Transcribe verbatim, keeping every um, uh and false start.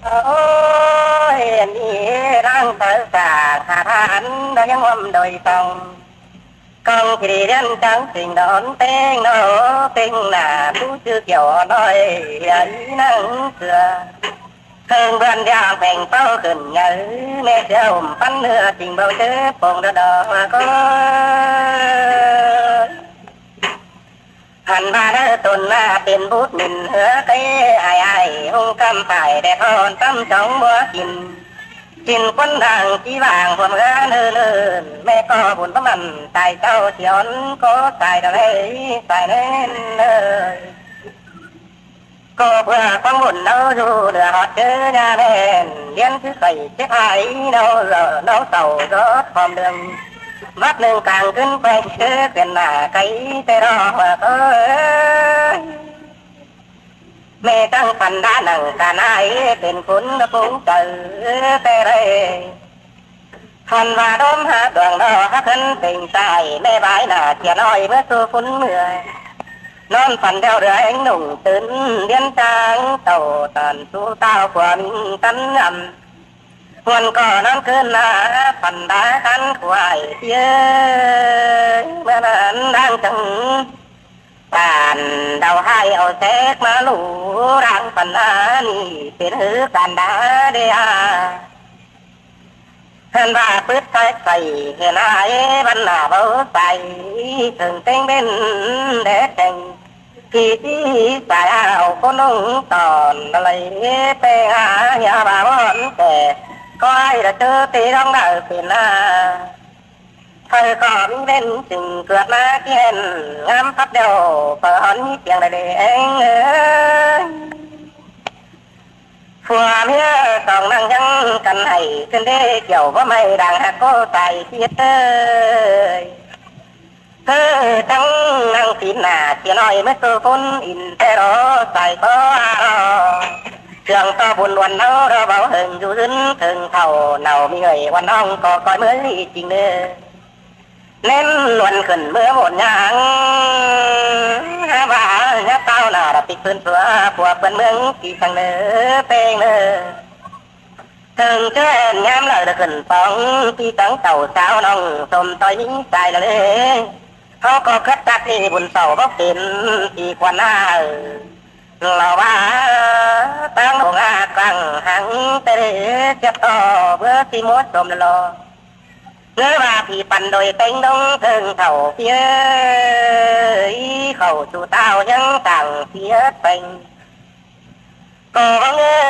Ôi, mi đang thở xa hà than đó những hôm đôi tòng. Con chỉ đi đến trắng trình đón tên nó, tên là Tú Sư Kiều nói, ý năng xưa. Hương bươn đeo phèn táo khửn nhớ, mẹ sẽ ôm pắn nưa trình bầu chớ phông đó đó mà con. Hẳn ba đỡ tồn na tiền bút mình hứa cái ai ai hung căm phải đẹp hơn tâm chống búa kìm. Xin quân đảng chí vàng hôm gã nơ nơ, mẹ có buồn bấm mặn tài châu thì ón có tài đó đấy, tài nên nơi. Cô vừa quăng buồn nấu dù lửa hót chớ nhà đèn, liên thứ bảy chết hai nấu giờ nấu sầu rót hòm đường. Vắt nương càngขึ้น quay chớ quyền là cái tê đó mà tôi. Mẹ tăng phần đã nặng cả nai bên khốn nó cũng cờ tê đây. Phần và đốm hạt đường đó hắc hấn tình tài, mẹ bái là chia nói bữa xưa phun mưa. Non phần theo đứa anh nùng tớn, điên trang tàu tàn su tao của mình tắn ngầm. Nguồn cỏ non cơn là phần đá khăn của ai kia, mà nó đang chẳng tàn đầu hai ao xéc mà lũ đang phần là nỉ tên hứa càn đá đê à. Hên ba pứt sai sai hên ai văn là báu sai, thường tên bên đế thành. Kỳ tí sai ao cô nông tòn lấy tên à, nhà bà bọn kẻ có ai là chớ tí đóng đợi phiền à. Thời có mình bên chừng cướp má kiên, ngắm phát đều phở hòn mi tiếng là để anh ơi. Phua mía song năng nhăng căn hãy cơn đê kiểu bố mày đang hạt cô tài thiệt ơi. Thơ trắng năng tín nà chia nói mới xô phốn in tê đó tài có à đó. Trường to buồn luận nấu đó báo hừng du dứn thường thầu nào mi người quan hong có coi mới chính nê. Nên luận khẩn mưa một nhà hăng, há bà há tao nà đập tịch phơn phua phua phơn mương kỳ sang nơ pê nơ. Thường chớ em nhắm lợ được khẩn póng, kỳ tăng tàu sao nòng tôm toi ní sai lơ lê. Hó có khất tạc đi buồn sầu bốc tín, kỳ quan nà. Lò ba tăng đồ ngà căng hăng tê đê, chép to bữa xí mốt tôm lơ lo. Ngớ ba phí păn đôi tênh đông thường thầu phía, ý khẩu chủ tao nhắn tàng phía tênh. Cô có ngớ